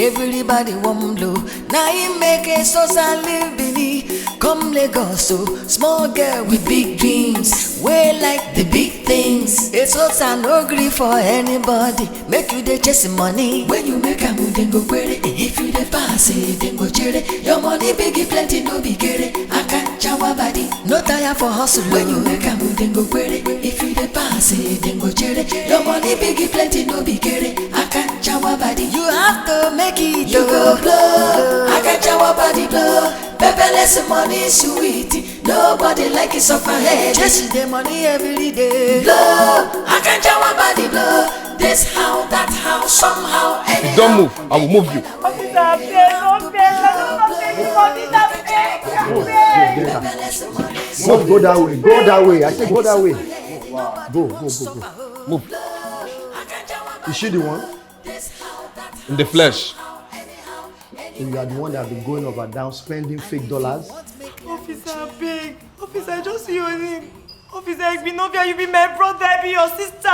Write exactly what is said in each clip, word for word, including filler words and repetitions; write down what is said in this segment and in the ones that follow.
Everybody wan blow. Na im make Esosa leave Benin come Lagos. So small girl with big dreams, wey like the big things. Esosa no gree for anybody. Make you dey chase money. When you make am, dem go query. If you dey pass, eh, dem go jere. Your money big, e plenty, no be kere. Akanchawa body, no tire for hustle. When you make am, dem go query. If you dey pass, eh, dem go jere. Your money big, e plenty, no be kere. Akanchawa body, you have to make it. You go blow. Akanchawa body blow. Pepperless money sweet. Nobody like it, suffer head. Chasing the money every day. Blow. Akanchawa body blow. This how, that how, somehow, anyhow. Don't move. I will move you. Officer, abeg, no vex. I no wan take the money, abeg, abeg. Move, go that way. Go that way. I say go that way. Go, go, go, go. Move. Is she the one? In the flesh. And you are the one that have been going up and down spending fake dollars. Officer, abeg. Officer, I just see your name. Officer Egbinovia, you be my brother, I be your sister.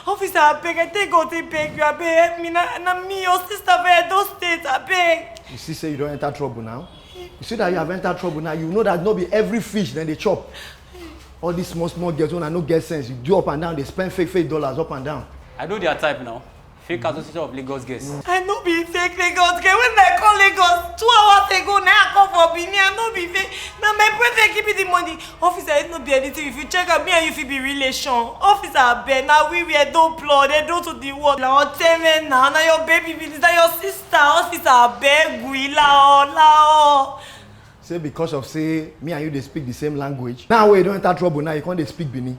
Officer, abeg, I take God, take beg you, abeg, help me. Na, na me, your sister for Edo State, abeg. You see say you don enter trouble now? You see that you have entered trouble now, you know that no be every fish dem dey chop. All these small, small girls wey no get sense, you do up and down, dey spend fake, fake dollars up and down. I know their type now. Fake Association of Lagos girls. I no be fake Lagos girl. When I come Lagos two hours ago, na I come for Benin. I no be fake. Na my boyfriend give me the money. Officer, it no be anything. If you check am, me and you fit be relation. Officer, abeg, na we, we Edo blood, Edo to the world. Na Oteme na, na your baby be this, na your sister. Officer, abeg, we lao, lao. Say because of say me and you dey speak the same language. Now wey you don enter trouble, now you come dey speak Benin.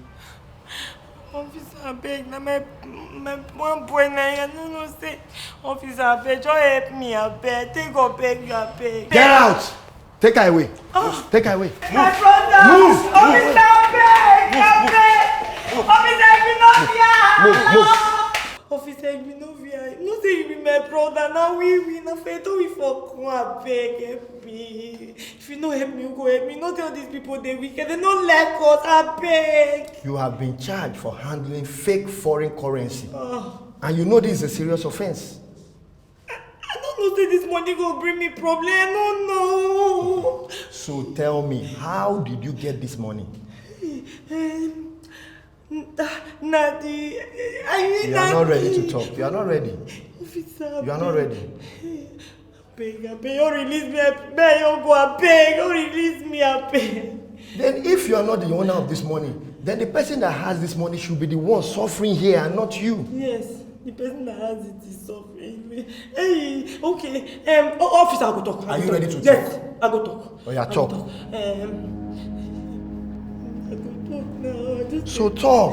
Officer, abeg, na my, my one boy na him, I no know say. Officer, abeg, just help me, abeg. Take God beg you, abeg. Get out! Take her away. Ah. Take her away. My brother! Move! Officer, abeg! Abeg! Officer, if you no fear! Move, move. Officer, if you no fear, you know say you be my brother. Now we, we, na fair to we for come, abeg, help me. If you no help me, you go help me. No tell these people they wicked. They no like us, abeg. You have been charged for handling fake foreign currency. Ah. And you know this is a serious offense. I, I don't know say this money go bring me problem. I don't know. So tell me, how did you get this money? Um, na, na the, I mean, You are na not ready to the talk. You are not ready. Officer, You are not abeg. ready. Abeg, abeg, you release me, abeg, you go, abeg, you release me, abeg. Then if you are not the owner of this money, then the person that has this money should be the one suffering here and not you. Yes, the person that has it is suffering. Hey, okay, um, o-, officer, I go talk. I Are go you talk. ready to Yes, talk? I go talk. Oh, yeah, I go talk. talk. Um, I go talk now. I just So talk.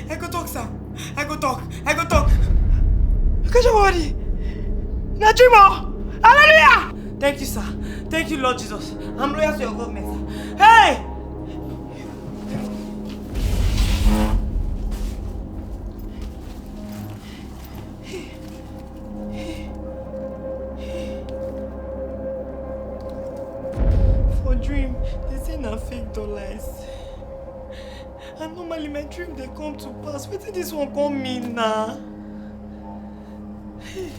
I go talk, sir. I go talk. I go talk. Catch your body. Na dream o. Hallelujah. Thank you, sir. Thank you, Lord Jesus. I'm loyal to your government, sir. Hey! For dream, they say na fake dollars. And normally my dream dey come to pass. Wetin this one come mean na? Hey,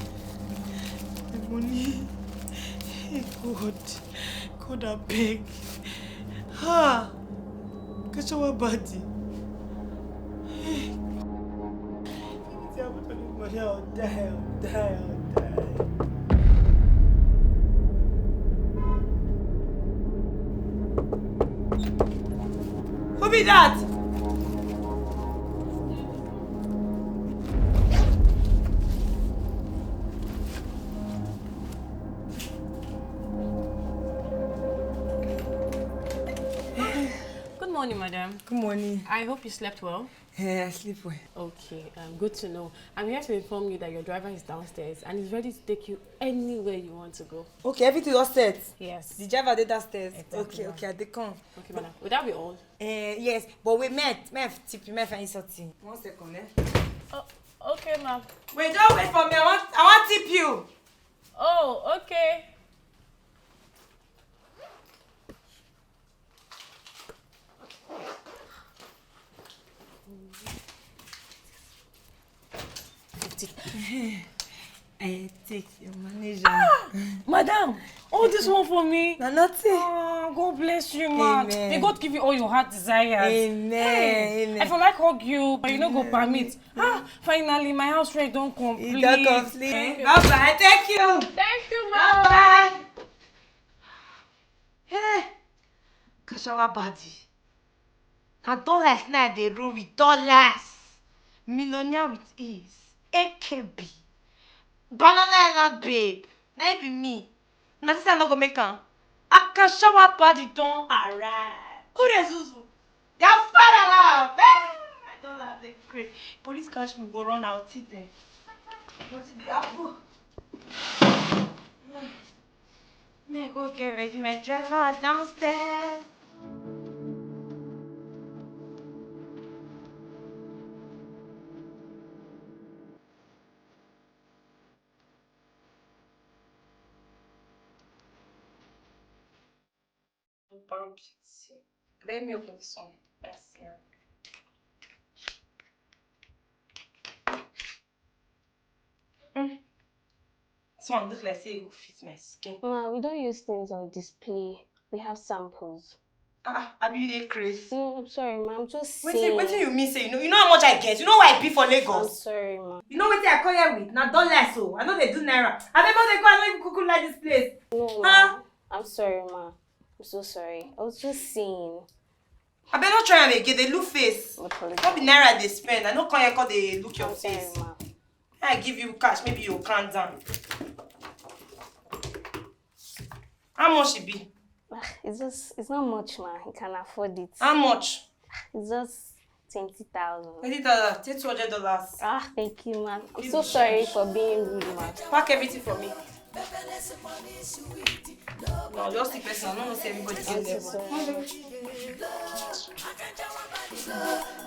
my money. Hey, God. God, abeg. Ha! Catch our body. Hey. If anything happen to this money, I'll die, I'll die, I'll die. Who be that? Good morning, madam. Good morning. I hope you slept well. Yeah, I sleep well. Okay, um, good to know. I'm here to inform you that your driver is downstairs and is ready to take you anywhere you want to go. Okay, everything is all set. Yes. The driver dey downstairs. Exactly, Okay, ma'am. okay, I dey come. Okay, madam. Would that be all? Eh, yes, but wait, may I, may I tip you, may I find something? One second, eh? Oh, okay, ma'am. Wait, don't wait for me. I want, I want tip you. Oh, okay. Fifty. Eh, Your manager. Madam, all this one for me. Na nothing. Ah, God bless you, man. Amen. May God give you all your heart desires. Amen. Hey, amen. I feel like hug you, but you no go permit. Ah, finally, my house rent don complete. It don complete. Bye bye. Thank you. Thank you, ma. Bye bye. Hey, Kashawa body. Na dollars now dey rule with dollars. Millionaire with ease. A K B. Banana Island babe. Na it be me. Na this I no go make am. Akashawa body don arrive. Who dey zuzu? Their father laugh. Eh, I don laugh dey craze. Police catch me go run out till dem. Wetin dey happen? Me go get ready, my driver downstairs. Let me open this one. Yes, yeah. Mm. This one look like say e go fit my skin. Ma, we don't use things on display. We have samples. Ah, abi you dey craze? No, I'm sorry, ma. I'm just saying. Wetin, wetin you mean say you know? You know how much I get? You know why I be for Lagos? I'm sorry, ma. You know wetin I come here with? Na dollars o. I no dey do naira. Abeg, no dey go. I no even kuku like this place. No, ma. Huh? I'm sorry, ma. I'm so sorry. I was just saying. Abeg, no try am again. Dey look face. No problem. No be naira dey spend. I no come here come dey look your face. I'm sorry, ma. I give you cash, maybe you calm down. How much e be? Ah, it's just, it's not much, ma. You can afford it. How much? It's just twenty thousand. Twenty thousand, take two hundred dollars. Ah, thank you, ma. I'm so sorry for being rude, ma. Pack everything for me. No, just the person. I don't know say everybody get level.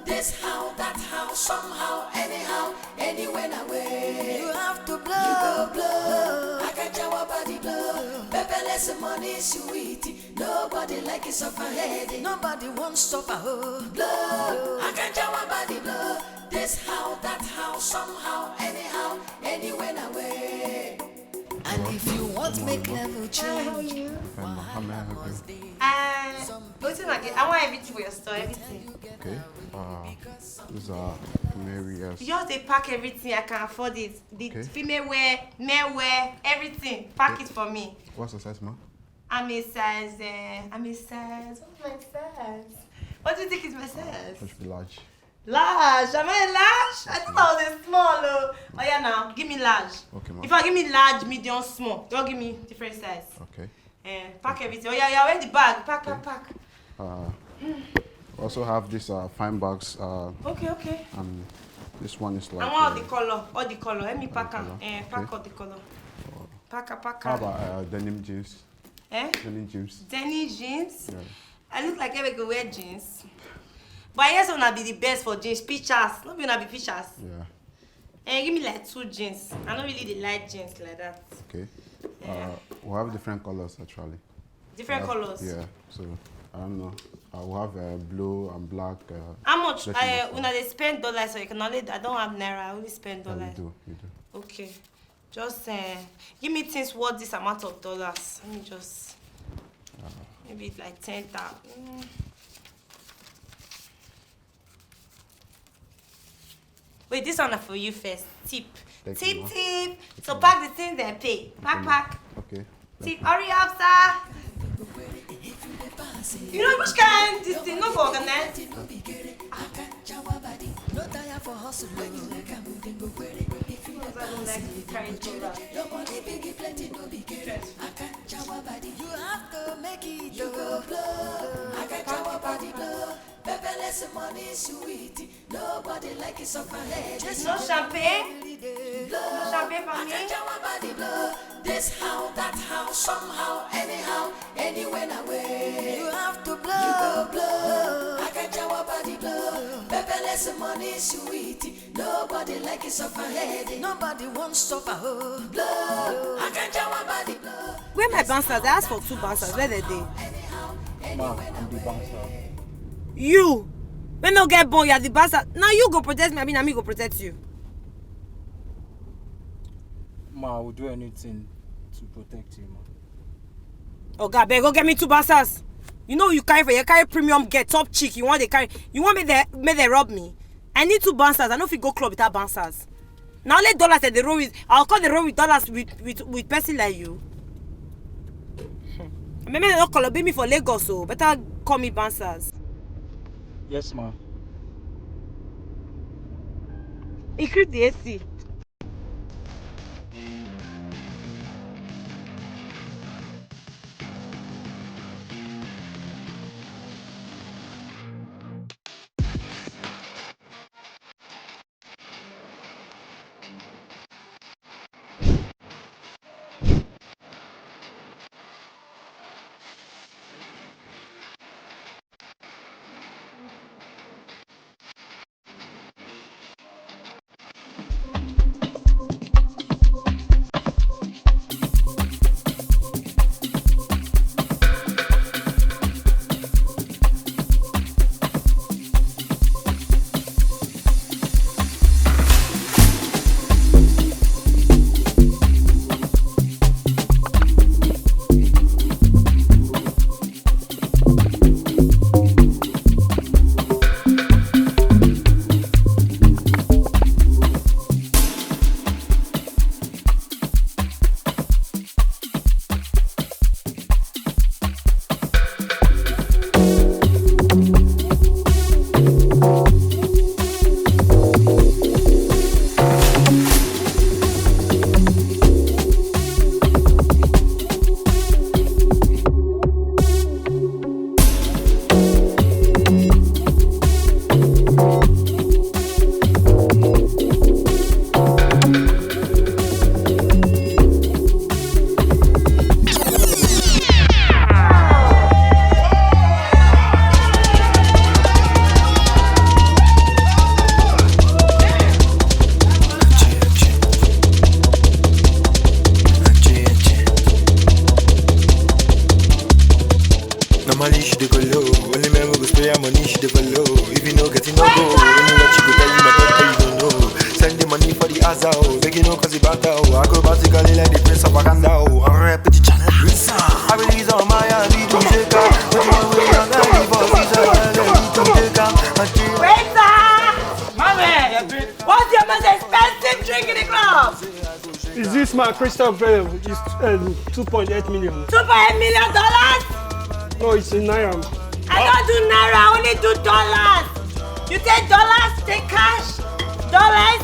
This how, that how, somehow, anyhow, anywhere na way. You have to blow, blow. Akajawa body blow. Pepperless money sweet. Nobody like it suffer head. Nobody wants suffer. Oh. Blow. Akajawa body blow. This how, that how, somehow, anyhow, anywhere na way. And if you want make level change, how may I help you? Uh, wetin I get? I want everything for your store, everything. Okay. Uh, these are female wears. You just dey pack everything. I can afford it. The female wear, male wear, everything. Pack it for me. What's the size, ma? I'm a size. Uh, I'm a size. What's my size? What do you think is my size? It should be large. Large? Am I large? I thought I was a small. Oh, oh yeah, now give me large. Okay, ma. If I give me large, medium, small, don't give me different size. Okay. Eh, pack everything. Oh yeah, yeah. Where the bag? Pack, pack, pack. Uh, we also have these uh, fine bags. Uh, okay, okay. And this one is like. I want all the color. All the color. Let me pack am. Eh, pack all the color. Pack, pack. How about uh, denim jeans? Eh? Denim jeans. Denim jeans? Yeah. I look like I go wear jeans. But I hear say una be the best for jeans. Pictures. No be una be pictures. Yeah. Eh, give me like two jeans. I don't really dey like jeans like that. Okay. Yeah. Uh, we have different colors actually. Different colors? Yeah. So, I don't know. Uh, we have uh, blue and black. Uh, how much uh, una dey spend dollars? So you can only. I don't have naira. I only spend dollars. Yeah, we do. We do. Okay. Just uh, give me things worth this amount of dollars. Let me just maybe like ten thousand. Mm. Wait, this one na for you first. Tip. Thank you, ma. Tip, tip. So pack the things and pay. Pack, pack. Okay. Tip, hurry up, sir. You know which kind this thing no go organize? No tire for hustle. When you make a move, then go query. If you never hustle, then go query. Your money big, plenty, no be query. Akajawa body, you have to make it. You go blow. Akajawa body blow. Pepperless money sweet. Nobody like it, suffer head. No champagne? No champagne for me? Akajawa body blow. This how, that how, somehow, anyhow, anywhere na way. You have to blow. You go blow. Akajawa body blow. Pepperless money sweet. Nobody like it, suffer head. Nobody wants suffer. Oh. Blow. Akajawa body blow. Where my bouncers? I asked for two bouncers. Where they dey? Ma, I'm the bouncer. You wey no get born, you are the bouncer. Now you go protect me, I mean, na me go protect you. Ma, I will do anything to protect you, ma. Oga, abeg, go get me two bouncers. You know you carry for you carry premium get top chick. You want they carry. You want me there? Me they rob me. I need two bouncers. I no fit go club without bouncers. Na only dollars that they roll with. I'll call the roll with dollars with with with person like you. Maybe they don't call me for Lagos, so better call me bouncers. Yes, ma. Increase the A C. Normally she dey go low, only men wey go spray her money she dey go low. If you no get it, no go. Only what she go tell you, my brother, you don't know. Send the money for the house out, make you no cause the back out. Acrobatically like the prince of Wakanda. Oh, I rep the challenge. I release on my hand, we do take her. But you know we don't like the forces, I let you do take her. And she Waiter! Mommy! What's your most expensive drink in the club? Is this my crystal veil? It's um, two point eight million. Two point eight million dollars? No, it's in naira. I don't do naira, I only do dollars. You take dollars, take cash, dollars.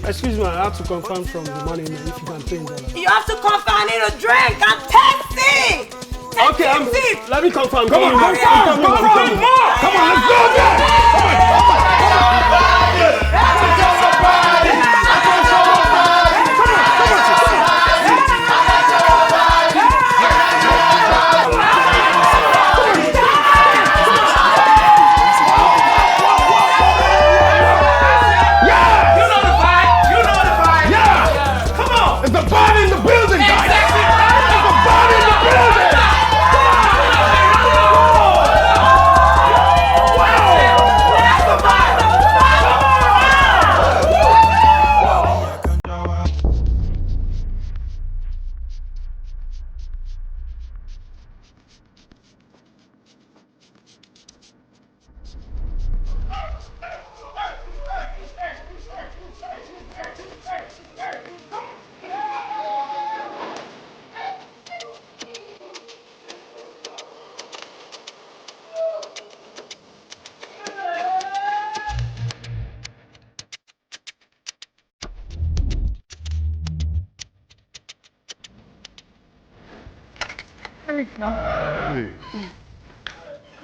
Excuse me, I have to confirm from the manager if you can pay in dollars. You have to confirm in a drink. I'm thirsty. Okay, I'm, let me confirm. Come on, confirm, confirm, confirm. Come on, let's go again. Come on, come on. It's the body in the building, guys. It's the body in the building.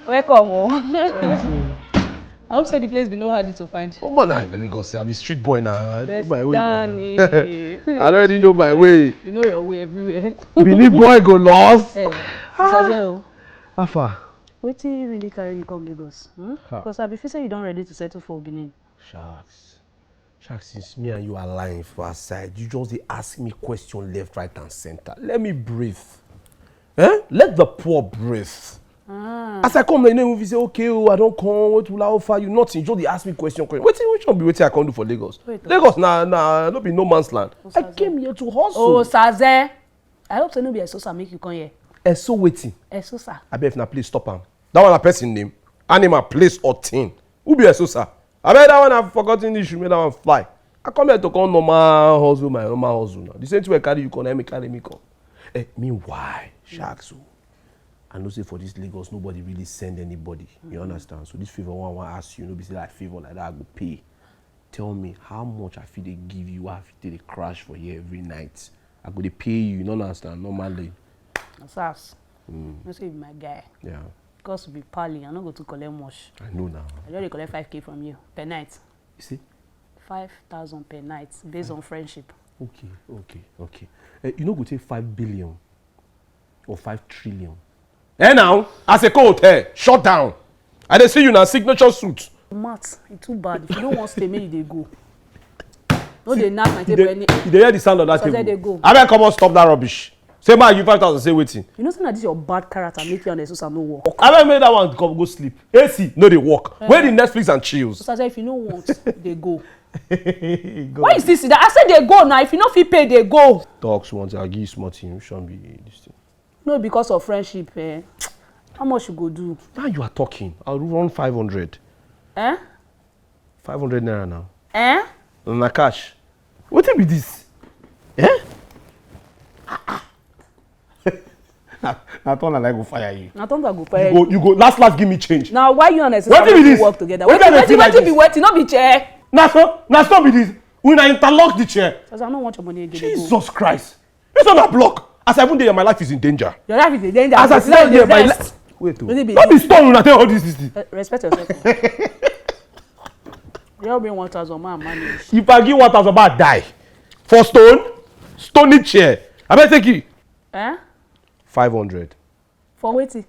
Welcome o. I hope say the place be no hard to find. Oh man, I really go say I'm a street boy now. I know my way. I already know my way. You know your way everywhere. Benin boy go lost. Hey, how far? Wetin really carry you come Lagos? Hmm? Because I be feel say you don ready to settle for Benin. Sharks. Sharks, since me and you are lying for outside, you just dey ask me question left, right, and center. Let me breathe. Eh? Let the poor breathe. Ah. As I come, you know, if you say, "Okay, oh, I don't come, what will I offer you?" Nothing. You just dey ask me question, question. Wetin, which one be wetin I come do for Lagos? Wait, oh. Lagos na, na, no be no man's land. I came here to hustle. Oh, Saze. I hope say no be Esosa make you come here. Eso wetin? Esosa. Abeg, if na place, stop am. That one na person name, animal, place or thing. Who be Esosa? Abeg, that one, I've forgotten issue, make that one fly. I come here to come normal hustle, my normal hustle now. The same thing wey carry you come, na me carry me come. Eh, meanwhile, Sharks o, I know say for this Lagos, nobody really send anybody. You understand? So this favor one, I wan ask you, no be say like favor like that I go pay. Tell me how much I fit dey give you, I fit dey crash for here every night. I go dey pay you, you no understand, normally. Asas, you know say you be my guy. Yeah. Because we be pally, I no go to collect much. I know now. I just dey collect five K from you per night. You see? Five thousand per night, based on friendship. Okay, okay, okay. Eh, you no go take five billion or five trillion. Eh, now, as a co hotel, shut down. I dey see you na signature suit. Matt, e too bad. If you no wan stay, make you dey go. No dey knack my table any. You dey hear the sound of that table? Dey go. Abeg, come on, stop that rubbish. Say, "Ma, you five thousand, say wetin?" You know say na this your bad character make you and Esosa no work. Abeg, make that one come go sleep. A C no dey work. Eh. Where the Netflix and chills? Osaze, if you no want, dey go. Go. Why you still sit down? I say dey go now. If you no fit pay, dey go. Talks once, I give you small thing. Which one be this thing? No, because of friendship, eh? How much you go do? Now you are talking. I'll run five hundred. Eh? Five hundred naira now. Eh? Na cash. Wetin be this? Eh? Na, na thunder like go fire you. Na thunder go fire you. You go, you go last, last give me change. Now why you and Esosa no fit work together? Wetin be this? Wetin, wetin be wetin? No be chair. Na so, na so be this. We na interlock the chair. Because I no want your money again. Jesus Christ. This one na block. As I even dey here, my life is in danger. Your life is in danger. As I sit down here, my life. Wait o. No be stone una take all this, this thing. Respect yourself. You help me one thousand, man, manage. If I give one thousand, man, die. For stone, stony chair. I better take it. Eh? Five hundred. For wetin?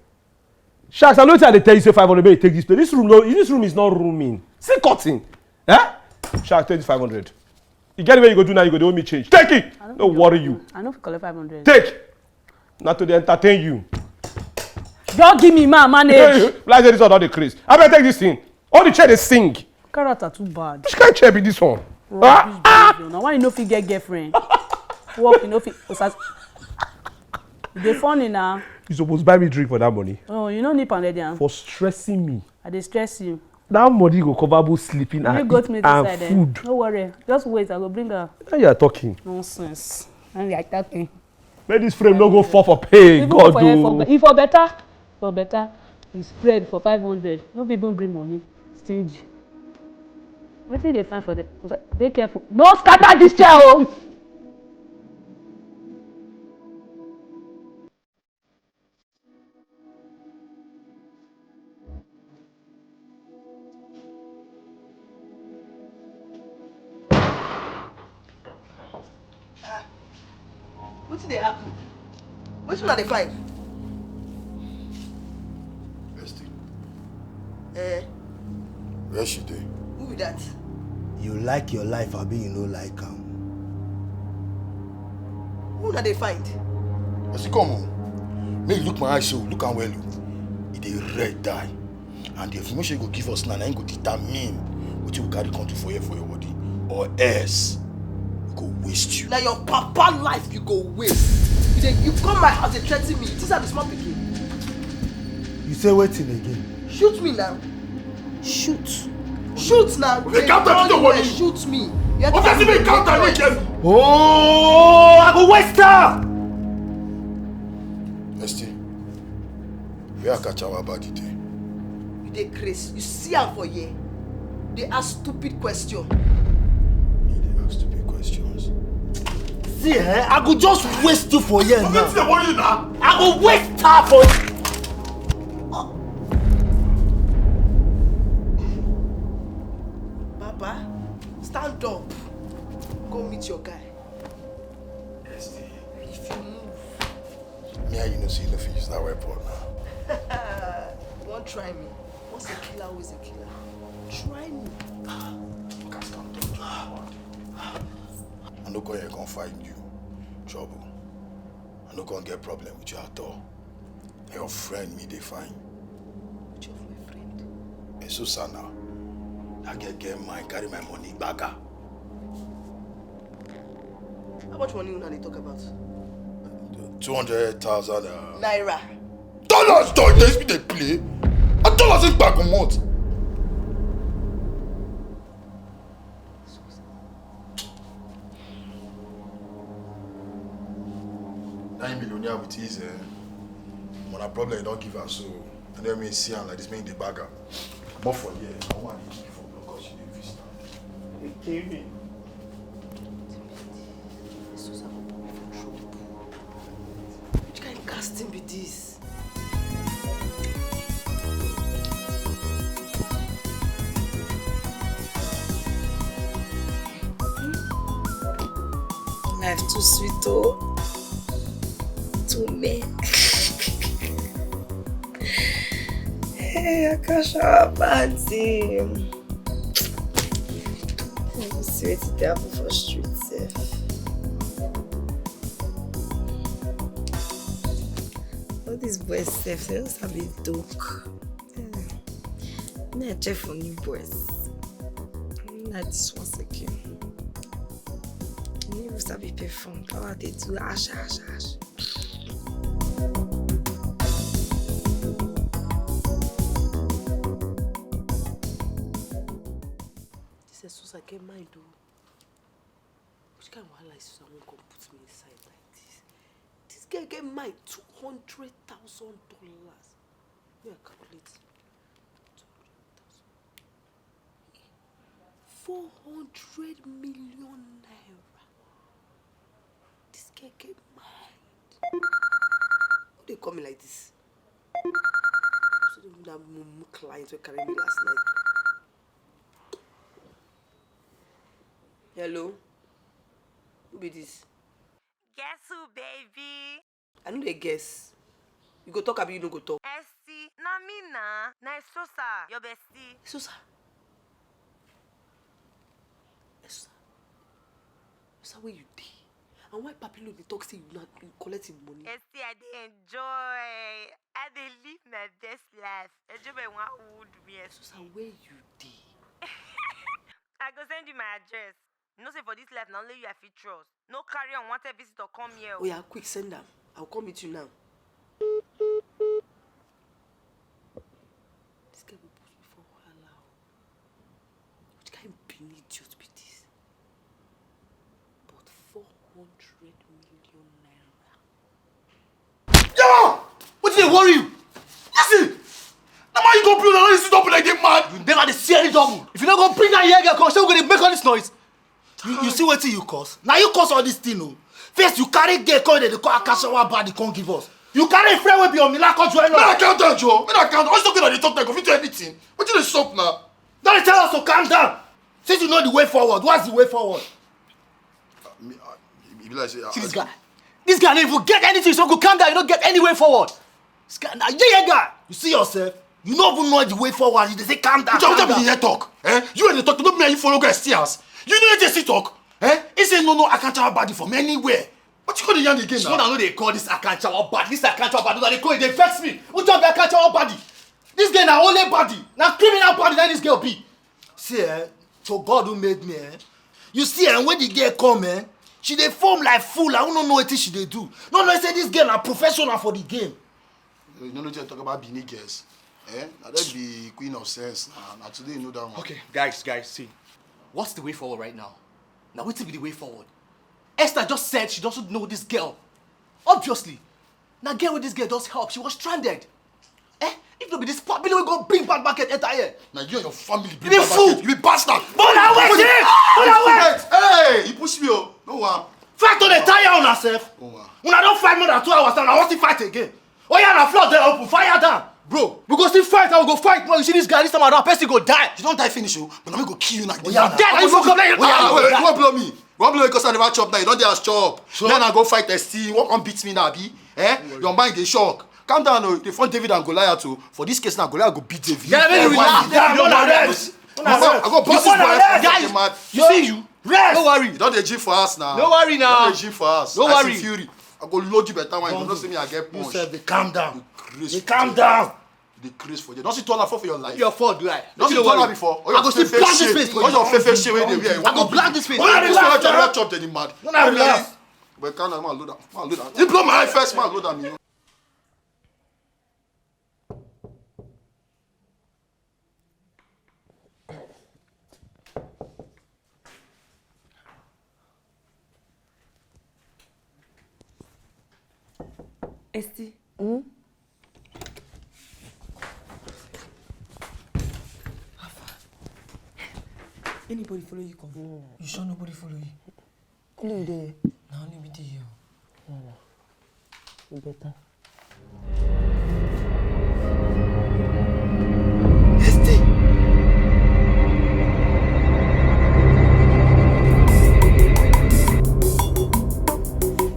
Sharks, I know wetin I dey tell you, say five hundred, make you take this place. This room, no, this room is not rooming. See curtain. Eh? Sharks, take this five hundred. You get where you go do now, you go dey owe me change. Take it. No worry you. I no fit collect five hundred. Take. Na to dey entertain you. Just give me, man, manage. Like say this one don dey craze. I better take this thing. All the chair dey sing. Character too bad. Which kind chair be this one? Rubbish behavior. Now why you no fit get girlfriend? Work, you no fit. Osas-, you dey funny now. You suppose buy me drink for that money. Oh, you no need pounded yam. For stressing me. I dey stress you. That money go cover both sleeping and, and food. No worry. Just wait, I go bring her. Now you are talking. Nonsense. Now you are talking. Make this frame no go fall for pay, God o. If for better, for better, you spread for five hundred. No be even bring money. Stingy. Wetin dey find for there? Dey careful. No scatter this chair o. Ah, wetin dey happen? Wetin una dey find? Bestie. Eh? Where she dey? Who be that? You like your life, abi you no like am? Who una dey find? Bestie, come o. Make you look my eyes so, look am well o. E dey red die. And the information you go give us now, na im go determine wetin we carry come do for here for your body. Or else, we go waste you. Na your papa life you go waste. You dey, you come my house dey threaten me. You think say I be small pikin? You say wetin again? Shoot me now. Shoot. Shoot now. They counter you, shoot me. You are counter me again. Oh, I go waste her. Bestie, where I catch our body dey? You dey craze. You see am for here. Dey ask stupid question. Me dey ask stupid questions. See, eh, I go just waste you for here now. Wetin dey worry you now? I go waste her for. Baba, stand up. Go meet your guy. If you move. Me and you know say you no fit use that weapon now. You wan try me? Once a killer, always a killer. Try me. Oga, stop talk to me. I no come here come find you trouble. I no come get problem with you at all. Na your friend me dey find. So sad now. That girl get mind, carry my money, gbaga. How much money una dey talk about? Two hundred thousand uh, naira. Dollars, dollars, dey play. A dollars is back on month. Nine millionaire with his uh, on a problem you don't give us so. And then me see am like this, make the bagger. But for here, I want to keep for block because you dey fish now. They came in. Which kind of casting be this? Life too sweet oh. Too me. Hey, I can't shower party. Let me see what it happen for street sef. All these boys sef, they don't sabi talk. Eh, me I check for new boys. Not this one second. New sabi perform. How they do ash ash ash. This is Susa get mind o. Which kind of wahala is Susa wan come put me inside like this? This girl get mind two hundred thousand dollars. Make I calculate. Two hundred thousand. Four hundred million naira. This girl get mind. Who dey call me like this? So dey that mumu client wey carry me last night. Hello? Who be this? Guess who, baby? I no dey guess. You go talk abi you no go talk? Esty, na me na. Na Esosa, your bestie. Esosa? Esosa? Esosa, where you dey? And why Papilo dey talk say you na you collect him money? Esty, I dey enjoy. I dey live my best life. Enjoy my one old me. Esosa, where you dey? I go send you my address. You know say for this life na only you I fit trust. No carry unwanted visitor come here o. Oya, quick send am. I will come meet you now. This girl go put me for wahala o. Which kind Benin idiot be this? But four hundred million naira. Yawa! Wetin dey worry you? Listen! Na man you go blow na you sit up like dey mad. You never dey see any double. If you no go bring that here girl come, say we go dey make all this noise. You, you see wetin you cause? Na you cause all this thing o. First you carry girl come dey dey call Akashawa body come give us. You carry a friend wey be Omila come join us. Make I calm down, Joe. Make I calm down. All this talking I dey talk like go fit do anything. Wetin dey sup na? Don dey tell us to calm down. Since you know the way forward, what's the way forward? Me, I, e be like say. See this guy. This guy no even get anything. So go calm down. You no get any way forward. This guy na yeye guy. You see yourself. You no even know the way forward. You dey say calm down. Which one be the here talk? Eh? You and the talk. No be me and you follow guy see as. You know you dey see talk. Eh? He say no no Akanchawa body from anywhere. What you call the yarn again now? This one I no dey call this Akanchawa body. This Akanchawa body. Una dey call it dey vex me. Which one be Akanchawa body? This girl na only body. Na criminal body na this girl be. See eh, to God who made me eh. You see eh, when the girl come eh, she dey form like fool. I no know wetin she dey do. No know say this girl na professional for the game. You no know wetin I talk about Benin girls. Eh? Na dem be queen of sense. Na, na today you know that one. Okay, guys, guys, see. What's the way forward right now? Now wetin be the way forward? Esther just said she doesn't know this girl. Obviously, na girl wey this girl just help, she was stranded. Eh? If no be this family wey go bring bad market enter here. Na you and your family bring bad market. You be bastard. But na wetin? But na wetin? Hey, you push me o. No one. Fight to dey tire una sef. Una don fight more than two hours now. Una wan still fight again. Oya na floor dey open. Fire down. Bro, we go still fight and we go fight more. You see this guy, this time around, person go die. You don die finish o, but na me go kill you now. Oya na. Dead. Why you for complain? Oya, wait, you wan blow me? You wan blow me because I never chop now. You don dey as chop. Then I go fight S T. You wan come beat me now, abi? Eh? Your mind dey shock. Calm down o. Dey fight David and Goliath o. For this case now, Goliath go beat David. Yeah, make you relax. Calm down, una rest. I go bust this boy head. Guy, you see you. Rest. No worry. You don dey gym for us now. No worry now. You don dey gym for us. No worry. Fury. I go load you better wine. You know say me I get punch. You sef dey calm down. Dey calm down. Dey craze for there. Don see tall for your life. Your fault do I? Don see tall before. All your face shame. All your face shame wey dey wear. I go black this face. All this one wey chop dey mad. No na relax. But can I load am? Man load am. He blow my eye first. Man load am. You. Esti. Hmm? Anybody follow you come? No. You sure nobody follow you? Only you dey here. Na only me dey here. No, no. You better.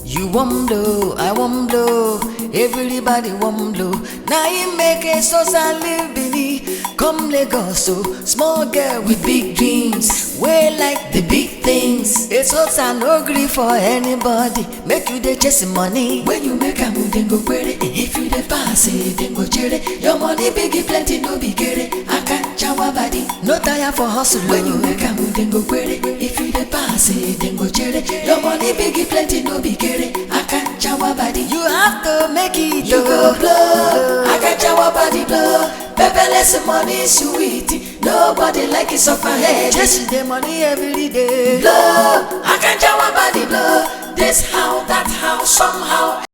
You wan blow, I wan blow, everybody wan blow. Na im make Esosa leave Benin come Lagos o. Small girl with big dreams, wey like the big things. Esosa no gree for anybody. Make you dey chase money. When you make am, dem go query. If you dey pass, eh, dem go jere. Your money big, e plenty, no be kere. Akanchawa body, no tire for hustle. When you make am, dem go query. If you dey pass, eh, dem go jere. Your money big, e plenty, no be kere. Akanchawa body, you have to make it. You go blow. Akanchawa body blow. Pepperless money sweet. Nobody like it suffer head. Chasing the money every day. Blow. Akanchawa body blow. This how, that how, somehow.